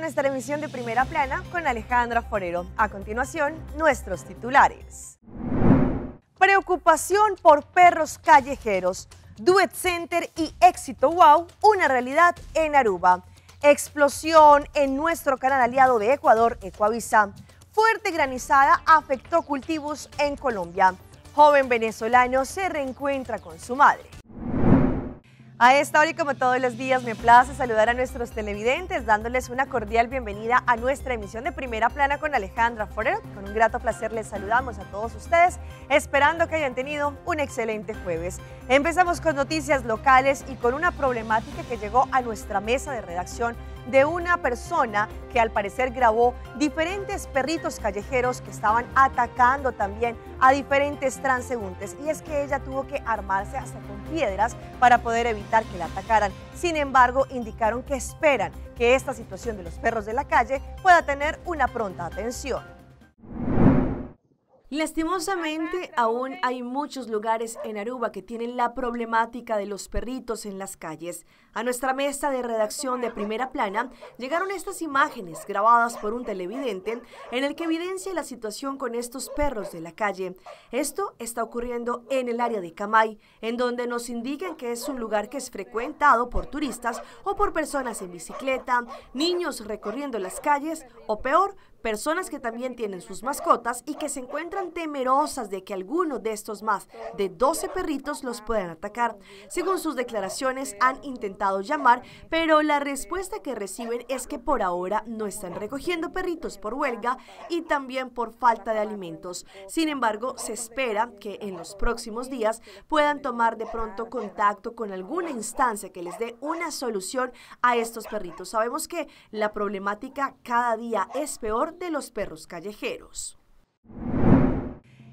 nuestra emisión de Primera Plana con Alejandra Forero. A continuación, nuestros titulares. Preocupación por perros callejeros. Duet Center y Éxito Wow, una realidad en Aruba. Explosión en nuestro canal aliado de Ecuador, Ecuavisa. Fuerte granizada afectó cultivos en Colombia. Joven venezolano se reencuentra con su madre. A esta hora y como todos los días me place saludar a nuestros televidentes dándoles una cordial bienvenida a nuestra emisión de Primera Plana con Alejandra Forero. Con un grato placer les saludamos a todos ustedes, esperando que hayan tenido un excelente jueves. Empezamos con noticias locales y con una problemática que llegó a nuestra mesa de redacción de una persona que al parecer grabó diferentes perritos callejeros que estaban atacando también a diferentes transeúntes, y es que ella tuvo que armarse hasta con piedras para poder evitar que la atacaran. Sin embargo, indicaron que esperan que esta situación de los perros de la calle pueda tener una pronta atención. Lastimosamente, aún hay muchos lugares en Aruba que tienen la problemática de los perritos en las calles. A nuestra mesa de redacción de Primera Plana llegaron estas imágenes grabadas por un televidente en el que evidencia la situación con estos perros de la calle. Esto está ocurriendo en el área de Kamay, en donde nos indican que es un lugar que es frecuentado por turistas o por personas en bicicleta, niños recorriendo las calles o peor, personas que también tienen sus mascotas y que se encuentran temerosas de que alguno de estos más de 12 perritos los puedan atacar. Según sus declaraciones, han intentado llamar, pero la respuesta que reciben es que por ahora no están recogiendo perritos por huelga y también por falta de alimentos. Sin embargo, se espera que en los próximos días puedan tomar de pronto contacto con alguna instancia que les dé una solución a estos perritos. Sabemos que la problemática cada día es peor de los perros callejeros.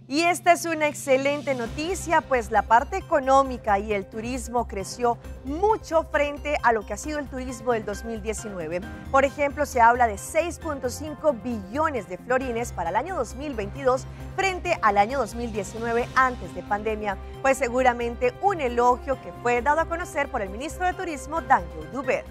Y esta es una excelente noticia, pues la parte económica y el turismo creció mucho frente a lo que ha sido el turismo del 2019. Por ejemplo, se habla de 6.5 billones de florines para el año 2022 frente al año 2019 antes de pandemia. Pues seguramente un elogio que fue dado a conocer por el ministro de Turismo, Dangui Oduber.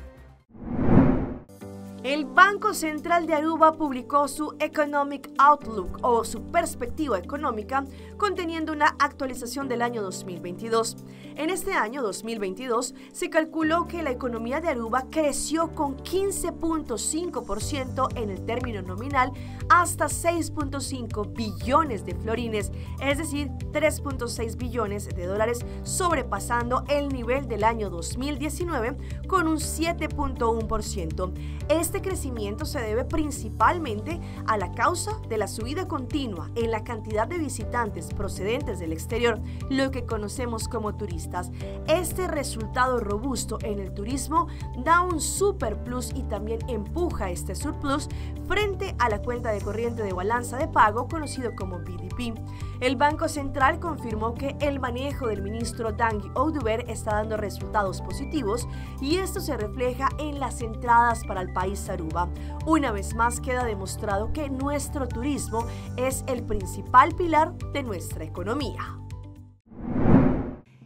El Banco Central de Aruba publicó su Economic Outlook o su perspectiva económica, conteniendo una actualización del año 2022. En este año 2022 se calculó que la economía de Aruba creció con 15.5% en el término nominal hasta 6.5 billones de florines, es decir, 3.6 billones de dólares, sobrepasando el nivel del año 2019 con un 7.1%. Este crecimiento se debe principalmente a la causa de la subida continua en la cantidad de visitantes procedentes del exterior, lo que conocemos como turistas. Este resultado robusto en el turismo da un super plus y también empuja este surplus frente a la cuenta de corriente de balanza de pago conocido como BDP. El Banco Central confirmó que el manejo del ministro Dangui Oduber está dando resultados positivos y esto se refleja en las entradas para el país Aruba. Una vez más queda demostrado que nuestro turismo es el principal pilar de nuestra economía.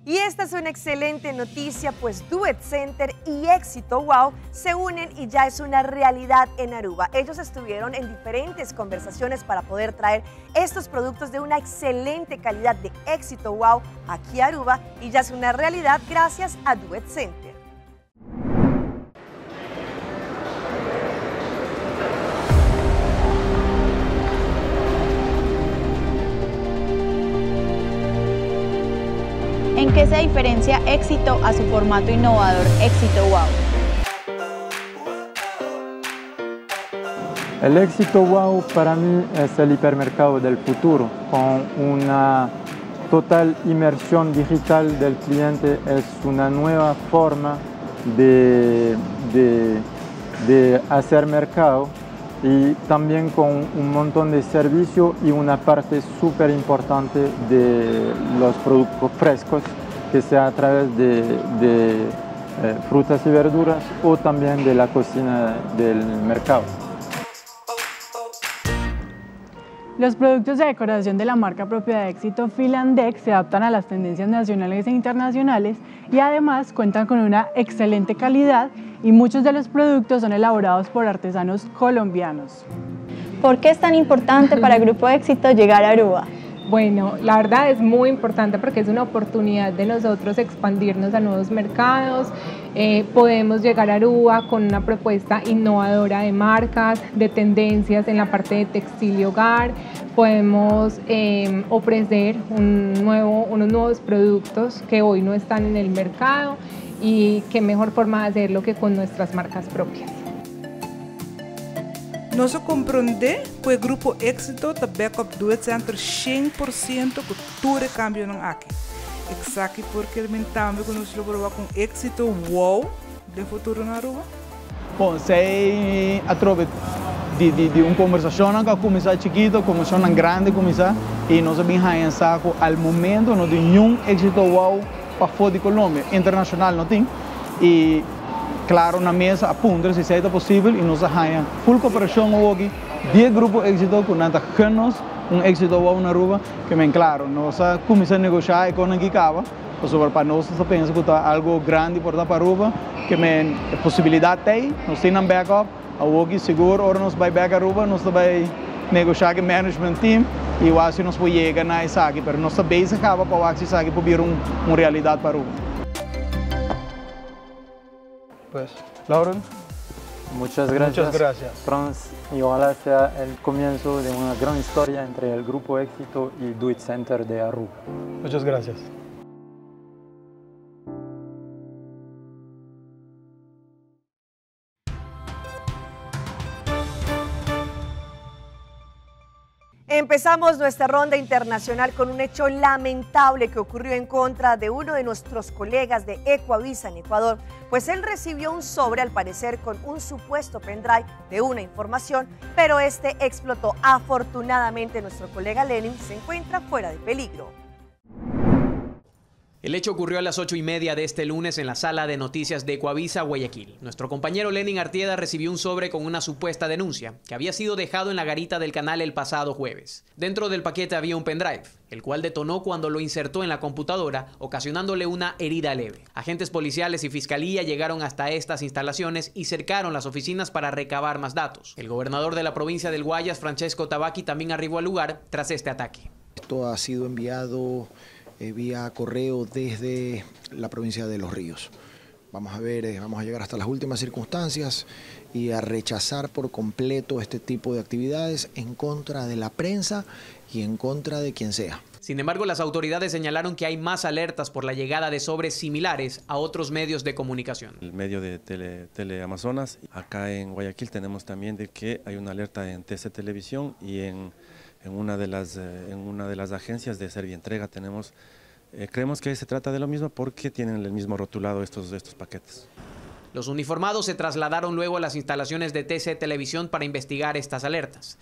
Y esta es una excelente noticia, pues Duet Center y Éxito Wow se unen y ya es una realidad en Aruba. Ellos estuvieron en diferentes conversaciones para poder traer estos productos de una excelente calidad de Éxito Wow aquí a Aruba y ya es una realidad gracias a Duet Center. ¿En qué se diferencia Éxito a su formato innovador Éxito Wow? El Éxito Wow para mí es el hipermercado del futuro, con una total inmersión digital del cliente. Es una nueva forma de hacer mercado y también con un montón de servicios y una parte súper importante de los productos frescos, que sea a través de frutas y verduras o también de la cocina del mercado. Los productos de decoración de la marca propia de Éxito Filandex se adaptan a las tendencias nacionales e internacionales y además cuentan con una excelente calidad y muchos de los productos son elaborados por artesanos colombianos. ¿Por qué es tan importante para Grupo Éxito llegar a Aruba? Bueno, la verdad es muy importante porque es una oportunidad de nosotros expandirnos a nuevos mercados. Podemos llegar a Aruba con una propuesta innovadora de marcas, de tendencias en la parte de textil y hogar. Podemos ofrecer unos nuevos productos que hoy no están en el mercado y qué mejor forma de hacerlo que con nuestras marcas propias. Nos comprende que el Grupo Éxito ta backup Do It Center 100% ku tur e kambionan aki. Esaki porque mentame ku nos logró ku éxito wow den futuro na Aruba. Bon, esey a trove di un conversacion cu cuminsa chikito, conversacion grandi cuminsa y nos a bin pensa cu al momento no tin ningun Éxito Wow pafo di Colombia, internacional no tin. Y claro, na mesa a puntra si ta posibel y nos a haya full cooperacion aki, di Grupo Éxito cu nan ta gun nos un Éxito Wow na Aruba, ke men claro, nos a cuminsa negocia cu nan caba, sobre pa nos ta pensa cu ta algo grandi pa pa Aruba, ke men posibilidad tin, nos tin un backup, aki sigur, ora nos bay back Aruba, nos bay negocia cu management team y asina nos por yega na esaki, pero nos ta bezig caba pa esaki por bira un realidad pa Aruba. Pues, Lauren. Muchas gracias. Muchas gracias. Franz, y ojalá sea el comienzo de una gran historia entre el Grupo Éxito y Do It Center de Aruba. Muchas gracias. Empezamos nuestra ronda internacional con un hecho lamentable que ocurrió en contra de uno de nuestros colegas de Ecuavisa en Ecuador, pues él recibió un sobre al parecer con un supuesto pendrive de una información, pero este explotó. Afortunadamente nuestro colega Lenin se encuentra fuera de peligro. El hecho ocurrió a las 8:30 de este lunes en la sala de noticias de Ecuavisa, Guayaquil. Nuestro compañero Lenin Artieda recibió un sobre con una supuesta denuncia que había sido dejado en la garita del canal el pasado jueves. Dentro del paquete había un pendrive, el cual detonó cuando lo insertó en la computadora, ocasionándole una herida leve. Agentes policiales y fiscalía llegaron hasta estas instalaciones y cercaron las oficinas para recabar más datos. El gobernador de la provincia del Guayas, Francesco Tabaqui, también arribó al lugar tras este ataque. Esto ha sido enviado vía correo desde la provincia de Los Ríos. Vamos a ver, vamos a llegar hasta las últimas circunstancias y a rechazar por completo este tipo de actividades en contra de la prensa y en contra de quien sea. Sin embargo, las autoridades señalaron que hay más alertas por la llegada de sobres similares a otros medios de comunicación. El medio de Teleamazonas, acá en Guayaquil tenemos también de que hay una alerta en TC Televisión y en una de las agencias de Servientrega creemos que se trata de lo mismo porque tienen el mismo rotulado estos paquetes. Los uniformados se trasladaron luego a las instalaciones de TC Televisión para investigar estas alertas.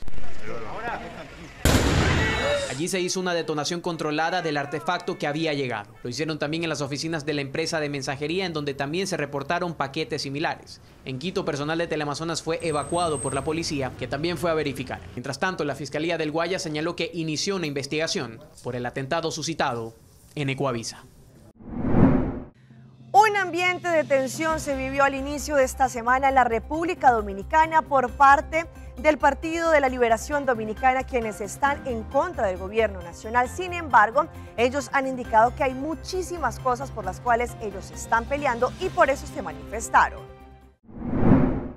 Allí se hizo una detonación controlada del artefacto que había llegado. Lo hicieron también en las oficinas de la empresa de mensajería, en donde también se reportaron paquetes similares. En Quito, personal de Teleamazonas fue evacuado por la policía, que también fue a verificar. Mientras tanto, la Fiscalía del Guayas señaló que inició una investigación por el atentado suscitado en Ecuavisa. Un ambiente de tensión se vivió al inicio de esta semana en la República Dominicana por parte del Partido de la Liberación Dominicana, quienes están en contra del gobierno nacional. Sin embargo, ellos han indicado que hay muchísimas cosas por las cuales ellos están peleando y por eso se manifestaron.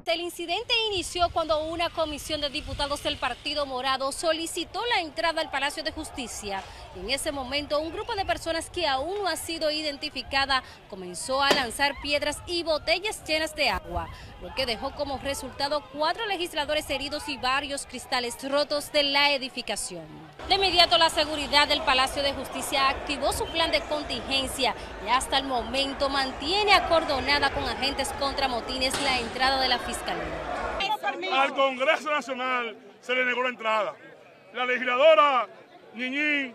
El incidente inició cuando una comisión de diputados del Partido Morado solicitó la entrada al Palacio de Justicia. En ese momento, un grupo de personas que aún no ha sido identificada comenzó a lanzar piedras y botellas llenas de agua, lo que dejó como resultado 4 legisladores heridos y varios cristales rotos de la edificación. De inmediato, la seguridad del Palacio de Justicia activó su plan de contingencia y hasta el momento mantiene acordonada con agentes contra motines la entrada de la fiscalía. Al Congreso Nacional se le negó la entrada. La legisladora Niñín,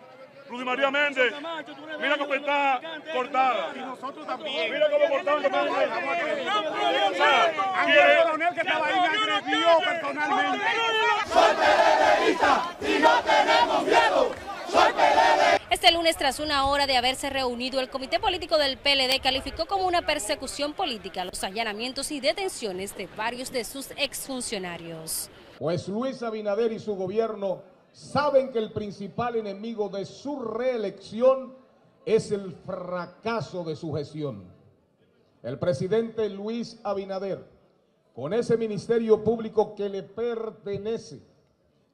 Rudy María Méndez, mira cómo está cortada. Y nosotros también. Mira cómo cortaron también. Ángel Coronel que estaba ahí me agredió personalmente. Soy PLDista y no te lunes, tras una hora de haberse reunido, el Comité Político del PLD calificó como una persecución política los allanamientos y detenciones de varios de sus exfuncionarios. Pues Luis Abinader y su gobierno saben que el principal enemigo de su reelección es el fracaso de su gestión. El presidente Luis Abinader, con ese ministerio público que le pertenece,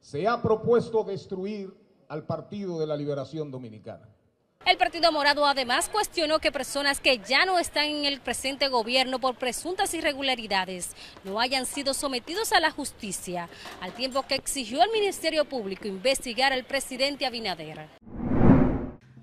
se ha propuesto destruir al Partido de la Liberación Dominicana. El Partido Morado además cuestionó que personas que ya no están en el presente gobierno por presuntas irregularidades no hayan sido sometidos a la justicia, al tiempo que exigió al Ministerio Público investigar al presidente Abinader.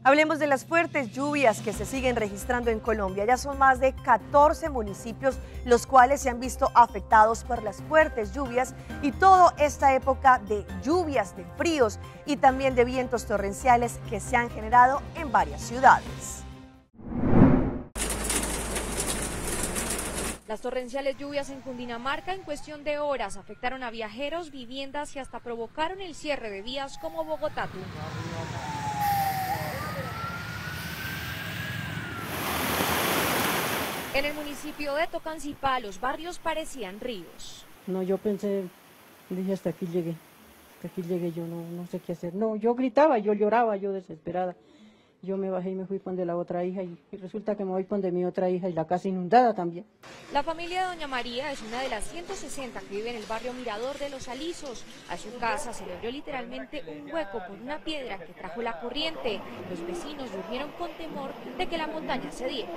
Hablemos de las fuertes lluvias que se siguen registrando en Colombia. Ya son más de 14 municipios los cuales se han visto afectados por las fuertes lluvias y toda esta época de lluvias, de fríos y también de vientos torrenciales que se han generado en varias ciudades. Las torrenciales lluvias en Cundinamarca en cuestión de horas afectaron a viajeros, viviendas y hasta provocaron el cierre de vías como Bogotá-Tunja. En el municipio de Tocancipá, los barrios parecían ríos. No, yo pensé, dije hasta aquí llegué, yo no sé qué hacer. No, yo gritaba, yo lloraba, yo desesperada. Yo me bajé y me fui con de la otra hija y resulta que me voy con de mi otra hija y la casa inundada también. La familia de doña María es una de las 160 que vive en el barrio Mirador de Los Alisos. A su casa se le abrió literalmente un hueco por una piedra que trajo la corriente. Los vecinos durmieron con temor de que la montaña cediera.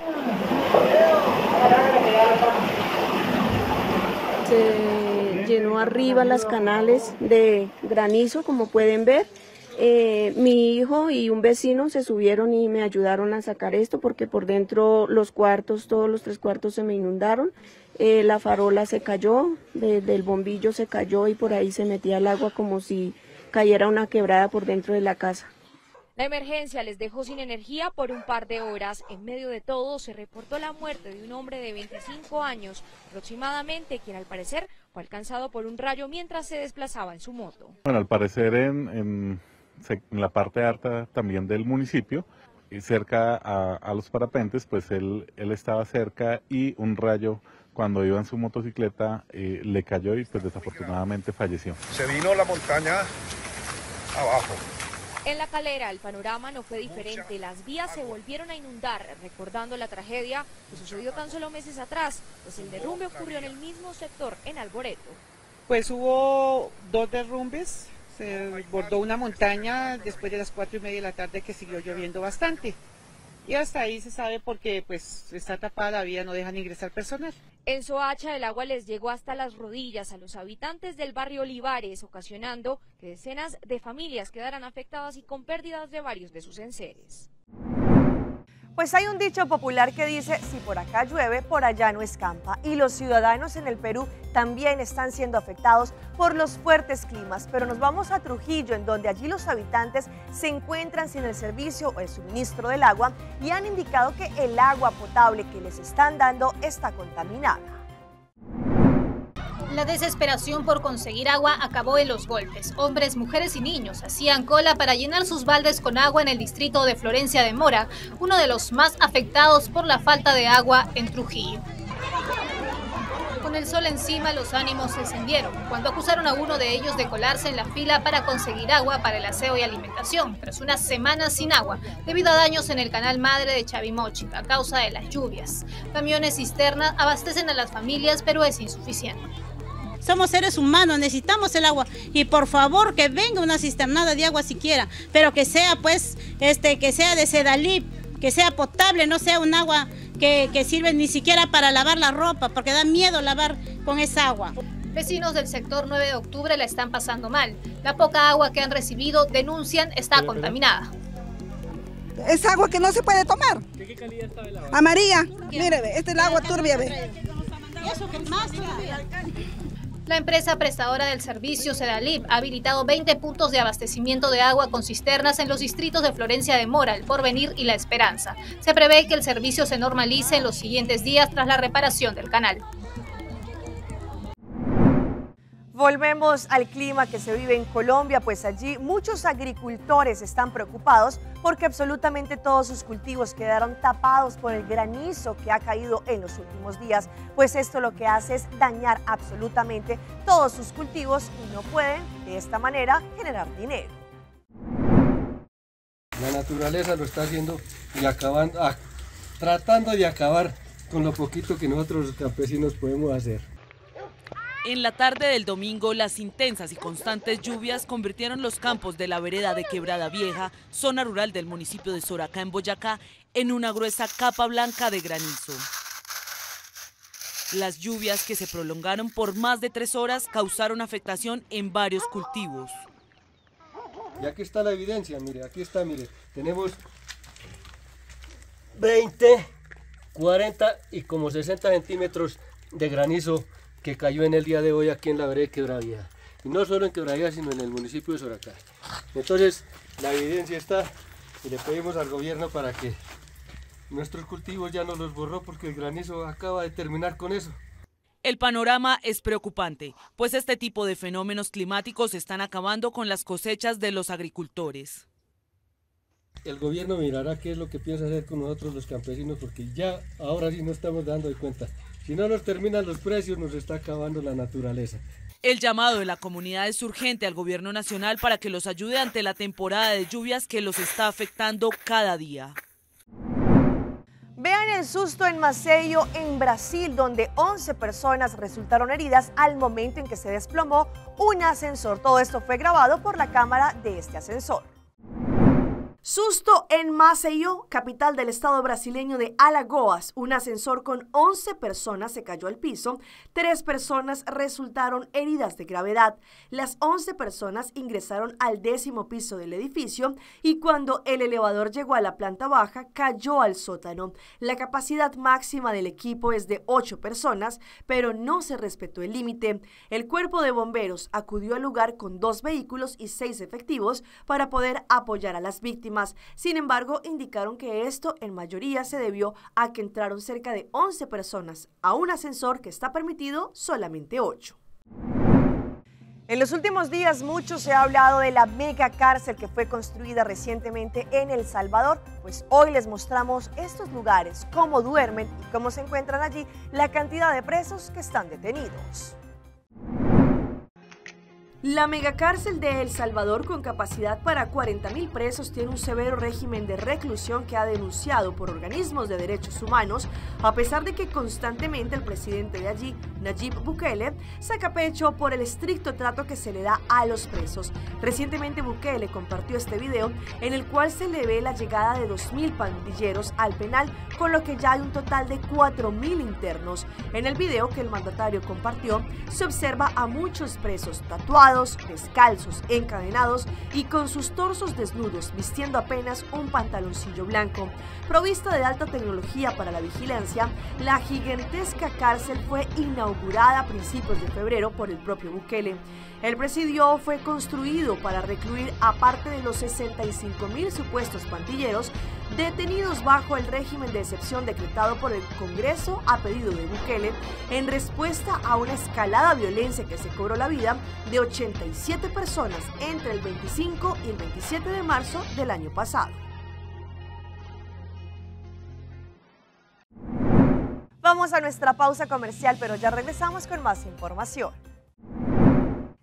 Se llenó arriba las canales de granizo, como pueden ver. Mi hijo y un vecino se subieron y me ayudaron a sacar esto porque por dentro los cuartos, todos los 3 cuartos se me inundaron. La farola se cayó, del bombillo se cayó y por ahí se metía el agua como si cayera una quebrada por dentro de la casa. La emergencia les dejó sin energía por un par de horas. En medio de todo se reportó la muerte de un hombre de 25 años aproximadamente, quien al parecer fue alcanzado por un rayo mientras se desplazaba en su moto. Bueno, al parecer en la parte alta también del municipio, y cerca a los parapentes, pues él estaba cerca y un rayo cuando iba en su motocicleta le cayó y pues desafortunadamente falleció. Se vino la montaña abajo. En La Calera el panorama no fue diferente, las vías se volvieron a inundar, recordando la tragedia que sucedió tan solo meses atrás, pues el derrumbe ocurrió en el mismo sector, en Alboreto. Pues hubo 2 derrumbes. Se bordó una montaña después de las 4:30 de la tarde que siguió lloviendo bastante. Y hasta ahí se sabe porque pues está tapada la vía, no dejan ingresar personal. En Soacha el agua les llegó hasta las rodillas a los habitantes del barrio Olivares, ocasionando que decenas de familias quedaran afectadas y con pérdidas de varios de sus enseres. Pues hay un dicho popular que dice, si por acá llueve, por allá no escampa. Y los ciudadanos en el Perú también están siendo afectados por los fuertes climas. Pero nos vamos a Trujillo, en donde allí los habitantes se encuentran sin el servicio o el suministro del agua y han indicado que el agua potable que les están dando está contaminada. La desesperación por conseguir agua acabó en los golpes. Hombres, mujeres y niños hacían cola para llenar sus baldes con agua en el distrito de Florencia de Mora, uno de los más afectados por la falta de agua en Trujillo. Con el sol encima, los ánimos se encendieron cuando acusaron a uno de ellos de colarse en la fila para conseguir agua para el aseo y alimentación, tras una semana sin agua, debido a daños en el canal madre de Chavimochi a causa de las lluvias. Camiones cisternas abastecen a las familias, pero es insuficiente. Somos seres humanos, necesitamos el agua y por favor que venga una cisternada de agua siquiera, pero que sea pues, que sea de Sedalip, que sea potable, no sea un agua que sirve ni siquiera para lavar la ropa, porque da miedo lavar con esa agua. Vecinos del sector 9 de octubre la están pasando mal. La poca agua que han recibido, denuncian, está contaminada. Es agua que no se puede tomar. ¿De qué calidad está el agua? Amarilla, mire, este es el agua turbia. Ve. Eso que más turbia. La empresa prestadora del servicio Sedalip ha habilitado 20 puntos de abastecimiento de agua con cisternas en los distritos de Florencia de Mora, El Porvenir y La Esperanza. Se prevé que el servicio se normalice en los siguientes días tras la reparación del canal. Volvemos al clima que se vive en Colombia, pues allí muchos agricultores están preocupados porque absolutamente todos sus cultivos quedaron tapados por el granizo que ha caído en los últimos días, pues esto lo que hace es dañar absolutamente todos sus cultivos y no pueden de esta manera generar dinero. La naturaleza lo está haciendo y acabando, tratando de acabar con lo poquito que nosotros los campesinos podemos hacer. En la tarde del domingo, las intensas y constantes lluvias convirtieron los campos de la vereda de Quebrada Vieja, zona rural del municipio de Soracá, en Boyacá, en una gruesa capa blanca de granizo. Las lluvias, que se prolongaron por más de 3 horas, causaron afectación en varios cultivos. Y aquí está la evidencia, mire, aquí está, mire, tenemos 20, 40 y como 60 centímetros de granizo que cayó en el día de hoy aquí en la vereda de Quebrada Vieja. Y no solo en Quebrada Vieja, sino en el municipio de Soracá. Entonces, la evidencia está y le pedimos al gobierno para que nuestros cultivos ya no los borró porque el granizo acaba de terminar con eso. El panorama es preocupante, pues este tipo de fenómenos climáticos están acabando con las cosechas de los agricultores. El gobierno mirará qué es lo que piensa hacer con nosotros los campesinos, porque ya ahora sí no estamos dando de cuenta. Si no nos terminan los precios, nos está acabando la naturaleza. El llamado de la comunidad es urgente al gobierno nacional para que los ayude ante la temporada de lluvias que los está afectando cada día. Vean el susto en Maceió, en Brasil, donde 11 personas resultaron heridas al momento en que se desplomó un ascensor. Todo esto fue grabado por la cámara de este ascensor. Susto en Maceió, capital del estado brasileño de Alagoas. Un ascensor con 11 personas se cayó al piso. 3 personas resultaron heridas de gravedad. Las 11 personas ingresaron al 10º piso del edificio y cuando el elevador llegó a la planta baja, cayó al sótano. La capacidad máxima del equipo es de 8 personas, pero no se respetó el límite. El cuerpo de bomberos acudió al lugar con 2 vehículos y 6 efectivos para poder apoyar a las víctimas. Sin embargo, indicaron que esto en mayoría se debió a que entraron cerca de 11 personas a un ascensor que está permitido solamente 8. En los últimos días mucho se ha hablado de la mega cárcel que fue construida recientemente en El Salvador. Pues hoy les mostramos estos lugares, cómo duermen y cómo se encuentran allí la cantidad de presos que están detenidos. La megacárcel de El Salvador, con capacidad para 40.000 presos, tiene un severo régimen de reclusión que ha denunciado por organismos de derechos humanos, a pesar de que constantemente el presidente de allí, Nayib Bukele, saca pecho por el estricto trato que se le da a los presos. Recientemente Bukele compartió este video en el cual se le ve la llegada de 2.000 pandilleros al penal, con lo que ya hay un total de 4.000 internos. En el video que el mandatario compartió, se observa a muchos presos tatuados, descalzos, encadenados y con sus torsos desnudos, vistiendo apenas un pantaloncillo blanco. Provista de alta tecnología para la vigilancia, la gigantesca cárcel fue inaugurada a principios de febrero por el propio Bukele. El presidio fue construido para recluir a parte de los 65.000 supuestos pandilleros detenidos bajo el régimen de excepción decretado por el Congreso a pedido de Bukele en respuesta a una escalada violencia que se cobró la vida de 87 personas entre el 25 y el 27 de marzo del año pasado. Vamos a nuestra pausa comercial, pero ya regresamos con más información.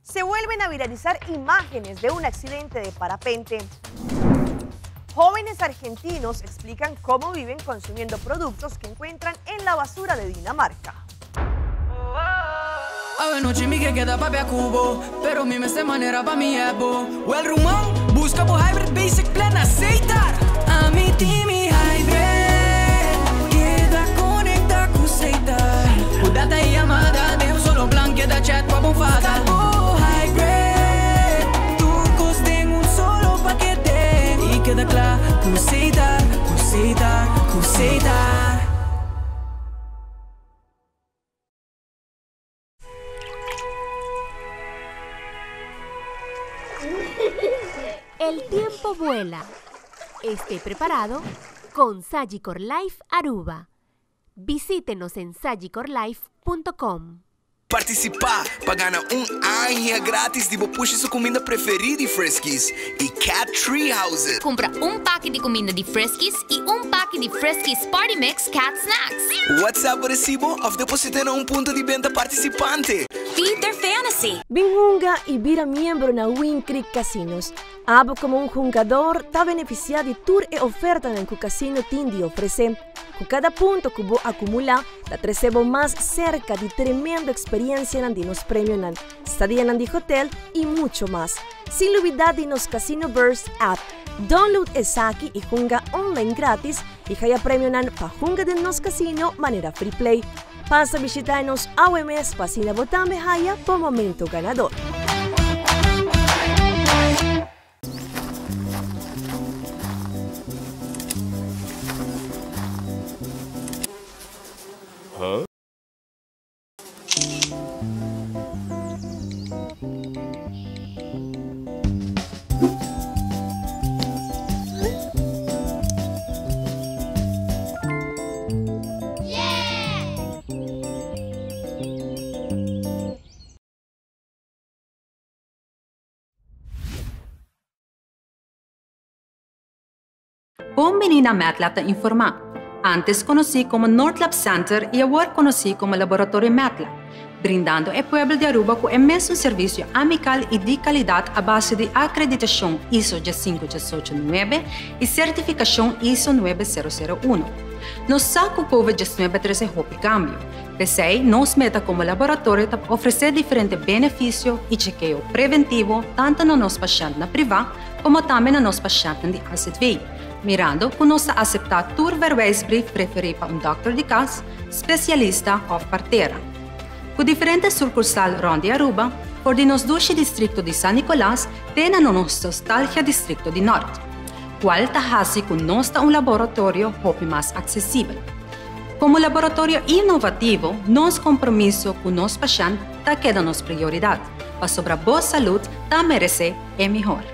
Se vuelven a viralizar imágenes de un accidente de parapente. Jóvenes argentinos explican cómo viven consumiendo productos que encuentran en la basura de Dinamarca. El tiempo vuela. Esté preparado con Sagicor Life Aruba. Visítenos en sagicorlife punto com. Partisipá pa gana un aña gratis di bo pushi su kuminda preferí di Friskies i Cat Tree Houses. Kumpra un paki di kuminda di Friskies i un paki di Friskies Party Mix Cat Snacks. WhatsApp bo resibo òf deposit'é na un punto di benta partisipante. Feed their fantasy! Bin hunga i bira miembro na Wind Creek Casinos. Abo komo un hungador ta benefisiá di tur e ofertanan ku kasino tin di ofresé. Ku kada punto ku bo akumulá ta trese bo mas serka di tremendo eksperiencianan di nos premionan, stadianan di hotel i mucho mas. Sin lubidá di nos Casino Burst app. Download esaki i hunga online gratis i haya premionan pa hunga den nos casino manera free play. Pasa bishitá nos awe mes pa asina bo tambe haya bo momento ganador. Bon bini na MedLab ta informá, antes konosí komo Noordlab Center i awor konosí komo Laboratorio MedLab, brindando e pueblo di Aruba ku e mesun servisio amikal i di kalidat a base di akreditashon iso 15889 i sertifikashon iso 9001. Nos sa ku Covid 19 a trese hopi kambio. P'esei, nos meta komo laboratorio ta pa ofresé diferente benefisio i chekeo preventivo tantu na nos pashèntnan privá komo tambe na nos pashèntnan di AZV, mirando ku nos ta aseptá tur verwijsbrief preferí pa un dòkter di kas, spesialista òf partera. Ku diferente surkursal rònt di Aruba, for di nos dushi distrikto di San Nicolas te na nos nostalgia distrikto di Nòrt, kual ta hasi ku nos ta un laboratorio hopi mas aksesibel. Komo laboratorio inovativo, nos kompromiso ku nos pashènt ta keda nos prioridat, pasobra bo salud ta meresé e mihor.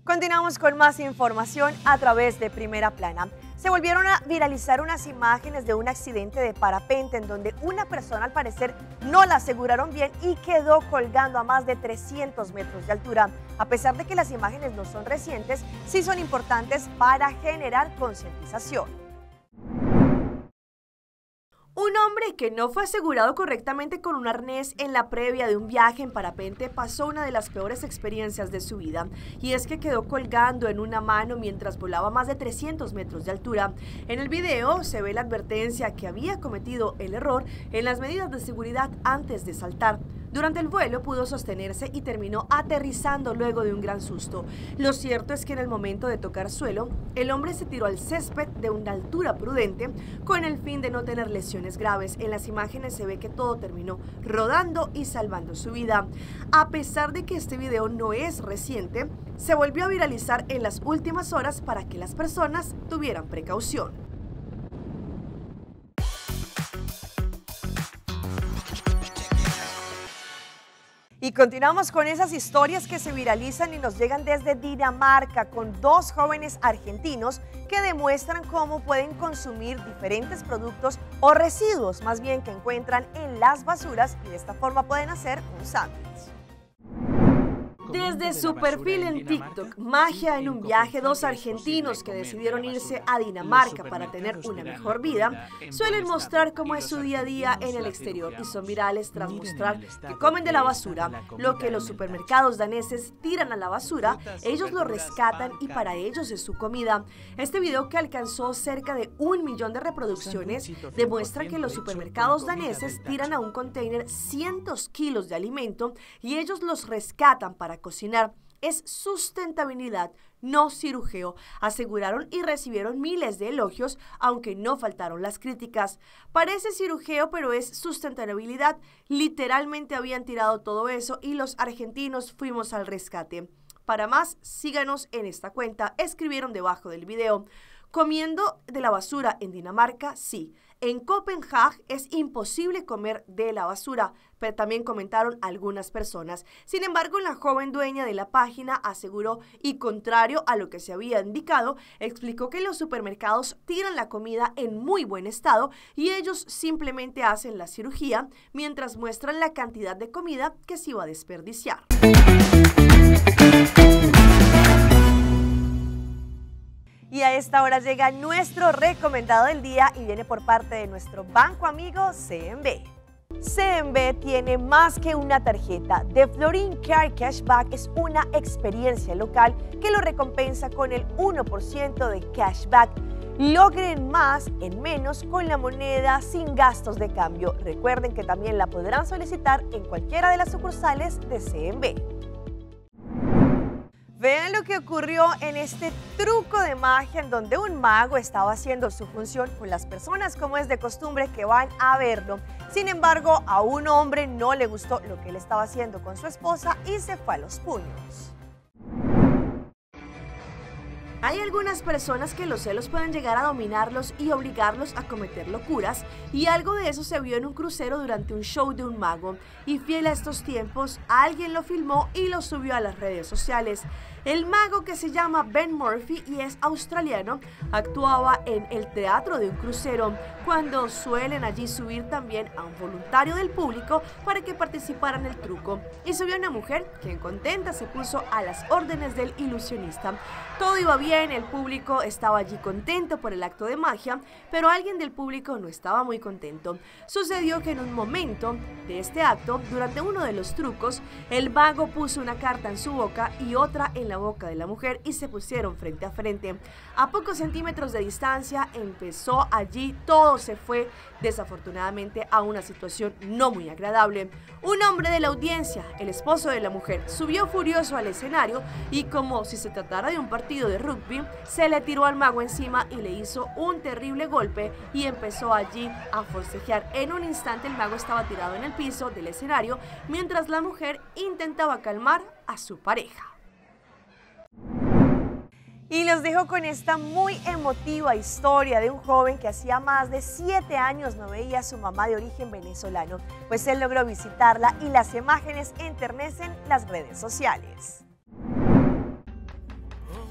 Continuamos con más información a través de Primera Plana. Se volvieron a viralizar unas imágenes de un accidente de parapente en donde una persona al parecer no la aseguraron bien y quedó colgando a más de 300 metros de altura. A pesar de que las imágenes no son recientes, sí son importantes para generar concientización. Un hombre que no fue asegurado correctamente con un arnés en la previa de un viaje en parapente pasó una de las peores experiencias de su vida, y es que quedó colgando en una mano mientras volaba más de 300 metros de altura. En el video se ve la advertencia que había cometido el error en las medidas de seguridad antes de saltar. Durante el vuelo pudo sostenerse y terminó aterrizando luego de un gran susto. Lo cierto es que en el momento de tocar suelo, el hombre se tiró al césped de una altura prudente con el fin de no tener lesiones graves. En las imágenes se ve que todo terminó rodando y salvando su vida. A pesar de que este video no es reciente, se volvió a viralizar en las últimas horas para que las personas tuvieran precaución. Y continuamos con esas historias que se viralizan y nos llegan desde Dinamarca con dos jóvenes argentinos que demuestran cómo pueden consumir diferentes productos o residuos, más bien, que encuentran en las basuras, y de esta forma pueden hacer un sándwich. Desde su perfil en TikTok, Magia en un viaje, dos argentinos que decidieron irse a Dinamarca para tener una mejor vida, suelen mostrar cómo es su día a día en el exterior y son virales tras mostrar que comen de la basura. Lo que los supermercados daneses tiran a la basura, ellos lo rescatan y para ellos es su comida. Este video, que alcanzó cerca de 1 millón de reproducciones, demuestra que los supermercados daneses tiran a un container cientos kilos de alimento y ellos los rescatan para cocinar. Es sustentabilidad, no cirujeo, aseguraron y recibieron miles de elogios, aunque no faltaron las críticas. Parece cirujeo, pero es sustentabilidad. Literalmente habían tirado todo eso y los argentinos fuimos al rescate. Para más, síganos en esta cuenta, escribieron debajo del video. Comiendo de la basura en Dinamarca, sí. En Copenhague es imposible comer de la basura, pero también comentaron algunas personas. Sin embargo, la joven dueña de la página aseguró, y contrario a lo que se había indicado, explicó que los supermercados tiran la comida en muy buen estado y ellos simplemente hacen la cirugía mientras muestran la cantidad de comida que se iba a desperdiciar. Y a esta hora llega nuestro recomendado del día y viene por parte de nuestro banco amigo CNB. CNB tiene más que una tarjeta. The Florin Card Cashback es una experiencia local que lo recompensa con el 1% de cashback. Logren más en menos con la moneda sin gastos de cambio. Recuerden que también la podrán solicitar en cualquiera de las sucursales de CNB. Vean lo que ocurrió en este truco de magia en donde un mago estaba haciendo su función con las personas como es de costumbre que van a verlo. Sin embargo, a un hombre no le gustó lo que él estaba haciendo con su esposa y se fue a los puños. Hay algunas personas que los celos pueden llegar a dominarlos y obligarlos a cometer locuras, y algo de eso se vio en un crucero durante un show de un mago. Y fiel a estos tiempos, alguien lo filmó y lo subió a las redes sociales. El mago, que se llama Ben Murphy y es australiano, actuaba en el teatro de un crucero, cuando suelen allí subir también a un voluntario del público para que participara en el truco. Y subió una mujer, quien contenta se puso a las órdenes del ilusionista. Todo iba bien, el público estaba allí contento por el acto de magia, pero alguien del público no estaba muy contento. Sucedió que en un momento de este acto, durante uno de los trucos, el mago puso una carta en su boca y otra en la boca de la mujer y se pusieron frente a frente. A pocos centímetros de distancia empezó allí, todo se fue desafortunadamente a una situación no muy agradable. Un hombre de la audiencia, el esposo de la mujer, subió furioso al escenario y, como si se tratara de un partido de rugby, se le tiró al mago encima y le hizo un terrible golpe y empezó allí a forcejear. En un instante el mago estaba tirado en el piso del escenario mientras la mujer intentaba calmar a su pareja. Y los dejo con esta muy emotiva historia de un joven que hacía más de 7 años no veía a su mamá de origen venezolano. Pues él logró visitarla y las imágenes enternecen las redes sociales.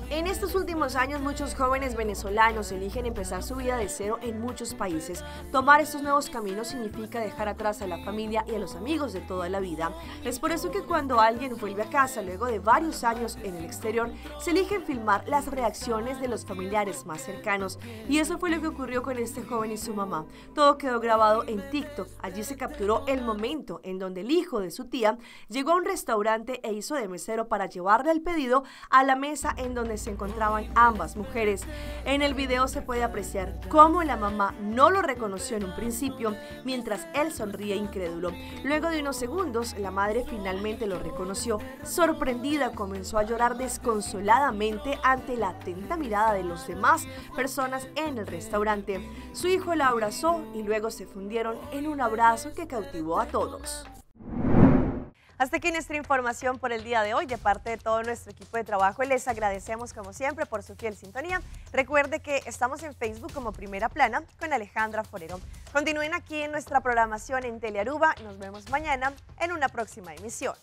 En estos últimos años, muchos jóvenes venezolanos eligen empezar su vida de cero en muchos países. Tomar estos nuevos caminos significa dejar atrás a la familia y a los amigos de toda la vida. Es por eso que cuando alguien vuelve a casa luego de varios años en el exterior, se eligen filmar las reacciones de los familiares más cercanos. Y eso fue lo que ocurrió con este joven y su mamá. Todo quedó grabado en TikTok. Allí se capturó el momento en donde el hijo de su tía llegó a un restaurante e hizo de mesero para llevarle el pedido a la mesa en donde se encontraban ambas mujeres. En el video se puede apreciar cómo la mamá no lo reconoció en un principio, mientras él sonríe incrédulo. Luego de unos segundos, la madre finalmente lo reconoció. Sorprendida, comenzó a llorar desconsoladamente ante la atenta mirada de los demás personas en el restaurante. Su hijo la abrazó y luego se fundieron en un abrazo que cautivó a todos. Hasta aquí nuestra información por el día de hoy. De parte de todo nuestro equipo de trabajo, les agradecemos como siempre por su fiel sintonía. Recuerde que estamos en Facebook como Primera Plana con Alejandra Forero. Continúen aquí en nuestra programación en Telearuba. Nos vemos mañana en una próxima emisión.